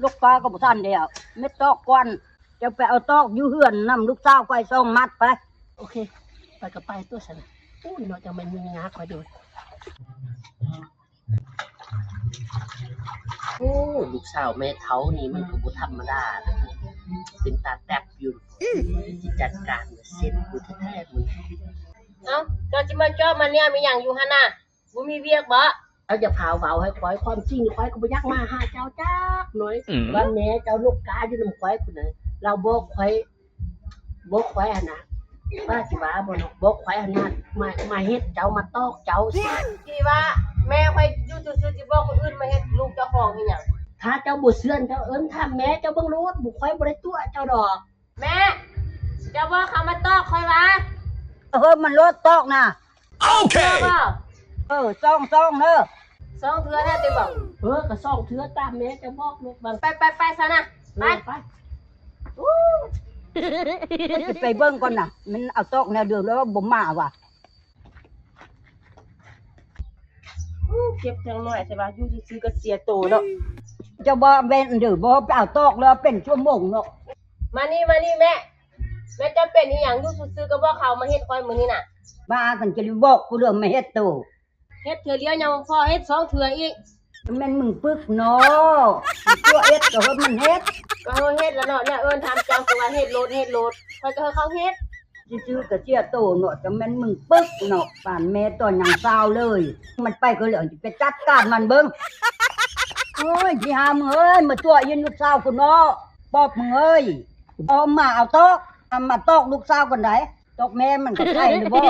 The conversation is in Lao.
ລູກປາກໍບໍ່ທັນແລ້ວ ເມັດຕອກກ່ອນ ເຈົ້າໄປເອົາຕອກຢູ່ເຮືອນນຳລູກສາວຂ້ອຍສອງມັດໄປ. ໂອເຄ ຂ້ອຍກໍໄປຕົວະຊັ້ນ. ໂອ້ຍ ເນາະ ຈັ່ງແມ່ນຍາກຂ້ອຍໂດດ. ໂອ້ ລູກສາວແມ່ເຖົ້ານີ້ມັນກໍບໍ່ທຳມະດາເດ້ ເປັນຕາແຕັບຢູ່ ຊິຈັດການເສັດຢູ່ແທ້ໆ ມື້ນີ້. ເອົ້າ ເຈົ້າຊິມາເຈາະມາແນມອີ່ຫຍັງຢູ່ຫັ້ນນະ? ບໍ່ມີວຽກບໍ? ເຈົ້າຢ່າພາເວົ້າໃຫ້ຂ້ອຍ ຄວາມຈິງຂ້ອຍກໍບໍ່ຢາກມາຫາເຈົ້າຈັກໜ້ອຍ. ອືມ ວ່າແມ່ເຈົ້ານົກກາຢູ່ນຳຂ້ອຍພຸ້ນນະ ລາວບອກຂ້ອຍ ບອກຂ້ອຍຫັ້ນນະ ວ່າຊິວ່າບໍ່ເນາະ ບອກຂ້ອຍຫັ້ນນະ ມາ ມາເຮັດເຈົ້າ ມາຕອກເຈົ້າ. ທີ່ວ່າແມ່ຂ້ອຍຢູ່ຊື່ໆ ຊິບອກຄົນອື່ນມາເຮັດລູກເຈົ້າຂອງເຮັດຫຍັງ? ຖ້າເຈົ້າບໍ່ເຊື່ອ ເຈົ້າເອີ້ນຖາມແມ່ເຈົ້າເບິ່ງໂລດ ບໍ່ ຂ້ອຍບໍ່ໄດ້ຕົວະເຈົ້າດອກ. ແມ່ ເຈົ້າບອກເຂົາມາຕອກຂ້ອຍວ່າ. ເອີ ມັນໂລດຕອກນະ. ໂອເຄ ເຊື່ອບໍ່? ເອີ ສອງ ສອງເດີ ສອງເທື່ອແທ້ຕິບອກ? ເອີ ກໍສອງເທື່ອຕາມແມ່ເຈົ້າບອກລູກ. ໄປ ໄປ ໄປຊະນະ ໄປ ເອີ ໄປ. ໂອ້ ຂ້ອຍຊິໄປເບິ່ງກ່ອນນະ ມັນເອົາຕອກແນວເດີມແລ້ວບໍ່ມາຫວາ. ໂອ້ ເຈັບຈັ່ງໜ້ອຍແທ້ວ່າ ຢູ່ຊື່ໆ ກໍເສຍໂຕເນາະ. ເຈົ້າບໍ່ແມ່ນເດີ ບໍ່ໄປເອົາຕອກແລ້ວເປັນຊົ່ວໂມງເນາະ. ມານີ້ ມານີ້ແມ່ ແມ່ເຈົ້າເປັນອີ່ຫຍັງ ຢູ່ຊື່ໆ ກໍບອກເຂົາມາເຮັດຂ້ອຍມື້ນີ້ນະ. ບ້າ ຄັນຈະໄດ້ບອກຜູ້ເລື່ອງມາເຮັດໂຕ ເຮັດເທື່ອດຽວຍັງພໍ ເຮັດສອງເທື່ອອີກ. ແມ່ນມຶງປຶກເນາະ ຕົວະເຮັດກໍເຮັດ ມັນເຮັດ ກໍເຮັດລະເນາະ. ແນວເອີ້ນຖາມເຈົ້າຄືວ່າເຮັດໂລດ ເຮັດໂລດ ຂ້ອຍກໍເຮັດ ເຂົາເຮັດ. ຊື່ໆ ກໍເສຍໂຕເນາະ ຈັ່ງແມ່ນມຶງປຶກເນາະ ປານແມ່ຕອນຍັງສາວເລີຍ. ມັນໄປກໍແລ້ວ ຊິໄປຈັດການມັນເບິ່ງ. ໂອ້ຍ ຊິຫາມຶງເອີຍ ມາຕົວະອີ່ລູກສາວກູເນາະ ປອບມຶງເອີຍ. ເອົາມາເອົາຕອກ ເອົາມາຕອກລູກສາວກັນໄດ໋ ຕອກແມ່ມັນກໍໄດ້ຫຼືບໍ່?